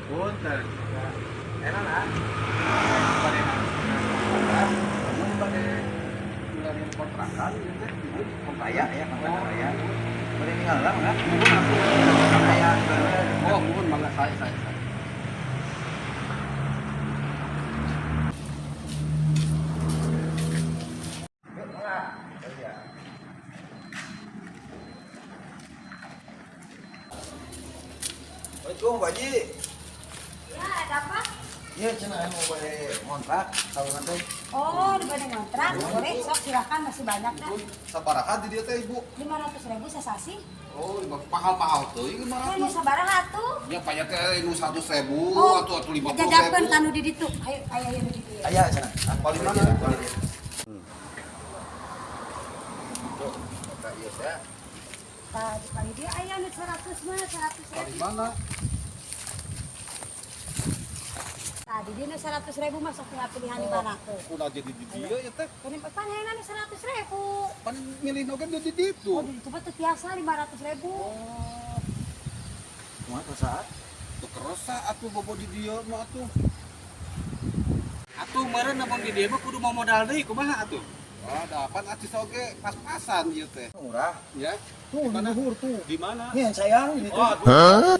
Punten. Enak ah. Bade mun bade milarian kontrakan ieu teh. Aya ya, kontrakan aya. Boleh ninggal lah, enggak? Muhun atuh. Aya. Oh, muhun, mangga, saya. Yuk, mangga. Ya. Assalamualaikum, Pak Haji. Ya, ada apa? Iya, cenah mau bade ngontrak kalau nanti. Oh, dibanding ngontrak, boleh. Sok, silakan, masih banyak dah. Sabaraha di dieu teh, Ibu? 500 ribu sasasi. Oh, mahal-mahal teuing. Ya, 500. nu sabaraha tuh? Ya paya teh nu 100.000 Oh, atau 50.000. Jajakeun ka nu di ditu. Ayo, ayo, ayo di ditu. Aya cenah. Ah, Paling mana? Paling. Tuh, eta ieu teh. Tah, di paling dia aya nu 100 mah, 100 Paling ribu. mana? Tah, di dieu nu 100 ribu masuk tinggal pilihan di mana tuh. Kunaon jadi di dieu ya teh? Ini pan hayangna nu 100 ribu. Pan milih oge di ditu. Oh, di ditu mah teu tiasa 500 ribu. Oh, Kumaha perasaan? teu kerasa atuh bobo di dieu mah atuh. Atuh meureun lamun di dieu mah kudu mau modal deui, kumaha atuh? Wah, dapat acis oge pas-pasan ieu teh. Murah. Ya. Tuh, di luhur tuh. Di mana? Nih yang sayang gitu. Oh, aduh.